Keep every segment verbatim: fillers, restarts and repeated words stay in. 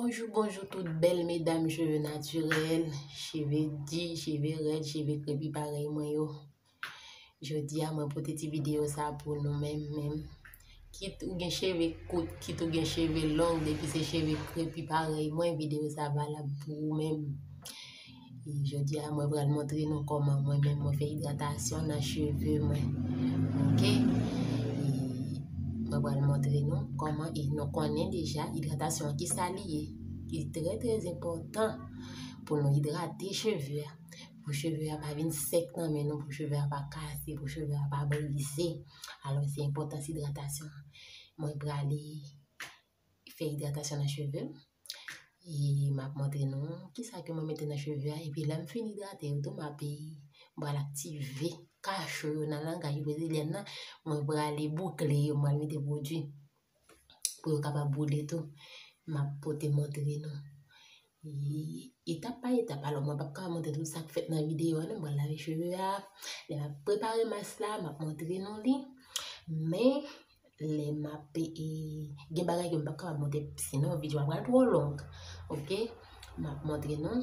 Bonjou, bonjou tout bèl medam cheve natirèl, cheve di, cheve rèd, cheve krepi parèy mwen yo. Jodi a mwen pote ti videyo sa pou nou menm menm. Kit ou gen cheve kout, kit ou gen cheve long, depi se cheve krepi parèy mwen, videyo sa valab pou ou menm. E jodi a mwen pral montre nou kòman mwen menm mwen fè idratasyon nan cheve mwen. Oke? E mwen pral montre nou kòman, e nou konnen deja idratasyon an kisa li ye. Li trè trè enpòtan pou nou idrate cheve a. Pou cheve a pa vin sèk nan men nou, pou cheve a pa kase, pou cheve a pa brize. Alò se enpòtans idratasyon an. Mwen prale fè idratasyon nan cheve m. E m ap montre nou kisa ke mwen mete nan cheve a. Epi lè m fin idrate yo tou, m ap, e, m pral aktive kacho yo nan langaj brezilyèn nan. Mwen prale boukle yo, mwen mete pwodui pou yo kapab boule tou. M ap pote montre nou. E, etap pa etap. Alò, mwen p ap ka montre tout sa k fèt nan videyo a, non. Mwen lave cheve a. Lè m ap prepare mas la, m ap montre nou li. Men, lè m ap, e, gen bagay ke m p ap kapab montre, sinon videyo a pral twò long. Oke? M ap montre nou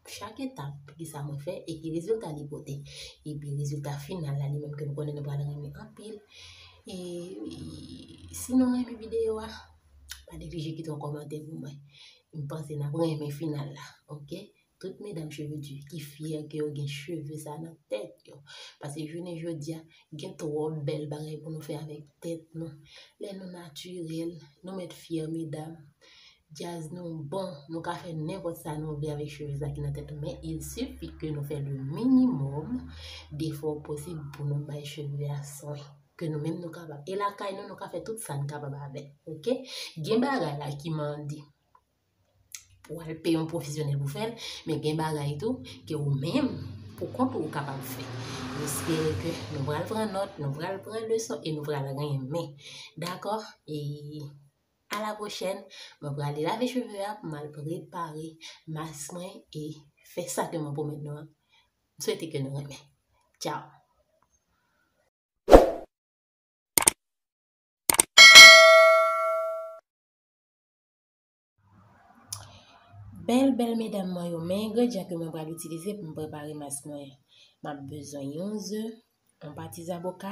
chak etap, kisa mwen fè, e ki rezilta li pote. Epi rezilta final la, li menm ke m konnen nou pral renmen anpil. E, e, si nou renmen videyo a, pa neglije kite yon kòmantè pou mwen. M panse n ap renmen final la, oke? Tout medam cheve di ki fyè ke yo gen cheve sa nan tèt yo. Paske jounen jodi a, gen twòp bèl bagay pou nou fè avèk tèt nou. Lè nou natirèl, nou mèt fyè medam. Djaz nou bon, nou ka fè nenpòt sa nou vle avèk cheve sa ki nan tèt nou. Men il suffit ke nou fè le minimòm defò posib pou nou bay cheve a swen. Ke nou menm nou kapab. E lakay nou, nou ka fè tout sa n kapab avè l. Oke? Gen bagay la ki mande pou w al peye yon pwofesyonèl pou fè l, men gen bagay tou ke ou menm, pou kont ou, ou kapab fè. M espere ke nou pral pran nòt, nou pral pran leson e nou pral renmen. Dakò? E a la pwochèn, mwen prale lave cheve a pou m al prepare mas mwen e fè sa ke mwen pwomèt nou an. M swete ke nou renmen. Tchaw! Bèl, bèl medam mwen yo, men engredyan ke mwen pral itilize pou m prepare mas mwen. M ap bezwen yon ze, yon pati zaboka,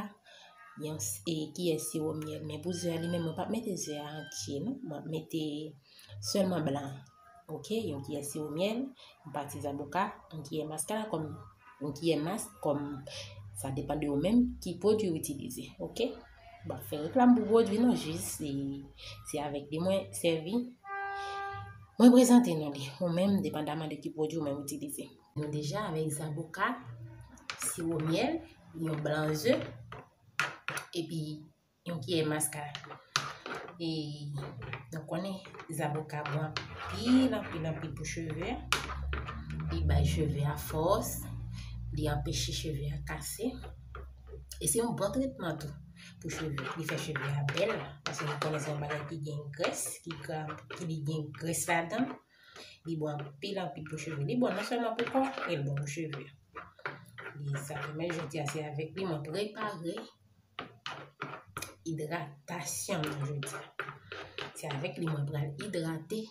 yon s-, e, kiyè siwo myèl. Men pou ze a li menm, mwen p ap mete ze a antye, non. Mwen ap mete sèlman blan an. Oke, yon kiyè siwo myèl, yon pati zaboka, yon kiyè maskara kòm, yon kiyè mas kòm, sa depann de ou menm ki pwodui ou itilize. Oke? M p ap fè reklam pou pwodui non, jis se, se avèk li mwen sèvi. Mwen prezante nou li, ou menm, depandaman de ki pwodui ou menm itilize. Nou deja avèk zaboka, siwo myèl, yon blan ze, epi yon kiyè maskara. E nou konnen zaboka bon anpil, anpil, anpil pou cheve a. Li bay cheve a fòs, li anpeche cheve a kase. E se yon bon tretman tou pou cheve. Li fè cheve a bèl, paske nou konnen se yon bagay ki gen grès, ki gra, ki li gen grès ladan. Li bon anpil, anpil pou cheve. Li bon non sèlman pou kò, men li bon pou cheve. Li sa, men jodi a se avèk li mwen prepare idratasyon mwen jodi a. Se avèk li mwen pral idrate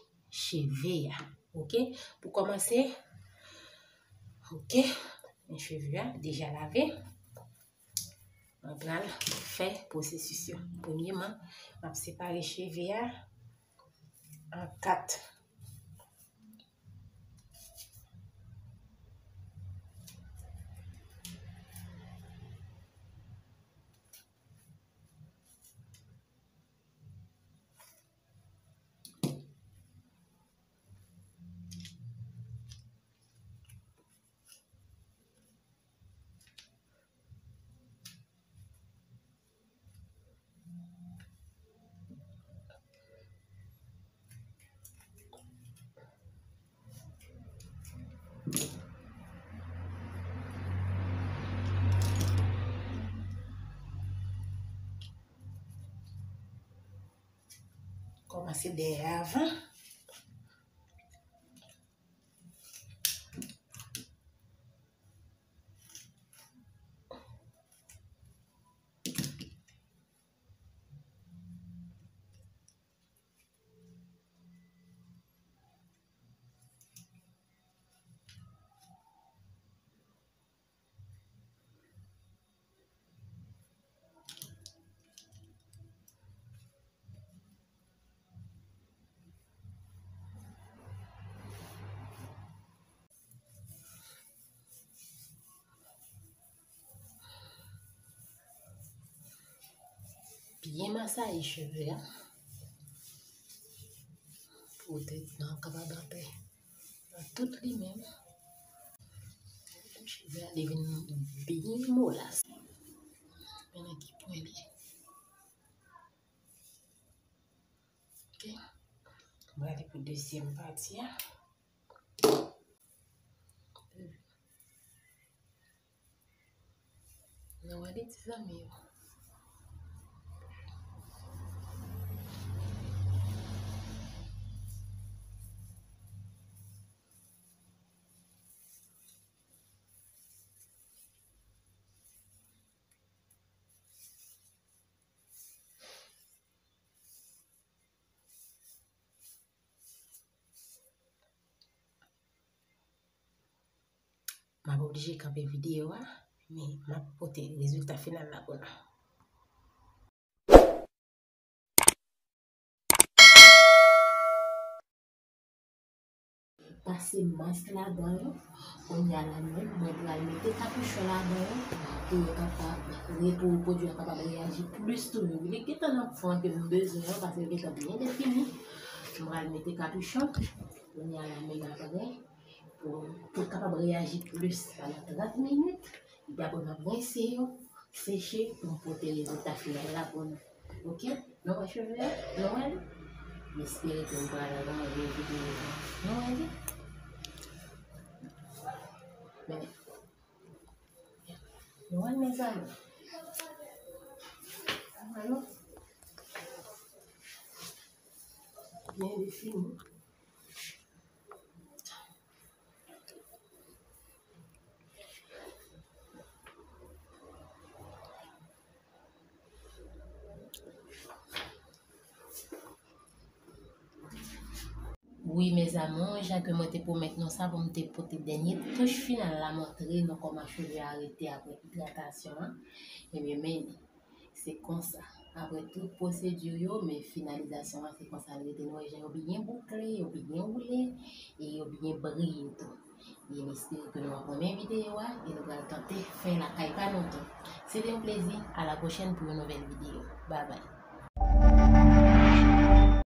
cheve a. Oke? Pou kòmanse, oke, men cheve a deja lave. Mwen pral fè pwosesis yo. Premyeman, m ap separe cheve a an kat. Kòmanse dèyè avan. Byen masaye cheve a pou tèt lan kapab antre nan tout li menm. Cheve a li vin byen molas. Men nan ki pwen li ye. Ok. Mwen ale pou dezyèm pati a. Nou wè li, ti zanmi yo. M ap oblije kanpe videyo a, men m ap pote rezilta final la pou nou. Pase mask ladan yo. Kounye a la menm, mwen pral mete kapichon ladan yo pou yo kapab, pou pwodui a kapab reyaji plis toujou. Li gentan nan fon ke m bezwen an, paske l gentan byen defini. Mwen pral mete kapichon. Kounye a la menm apre, pou, pou l kapab reyaji plis pandan trant minit. Epi apre m ap rinse yo, seche pou m pote rezilta final la pou nou. Ok? Nou wè cheve a? Nou wè l? M espere ke nou pral renmen videyo a. Nou wè li? Men, nou wè l, mezanmi? Nou wè l? Byen defini. Wi, mes amours, jan ke mwen te pwomèt nou sa pou m te pote dènye touch final la, montre nou kòman cheve a rete apre idratasyon an. Ebyen, men, se konsa. Apre tout pwosedi yo, men finalizasyon an, se konsa l rete. Nou wè jan yo byen boukle, yo byen woule, e yo byen briye tou. E m espere ke nou ap renmen videyo a, e nou pral tante fè lakay pa nou tou. Se te yon plezi. A la pwochèn pou yon nouvèl videyo. Babay.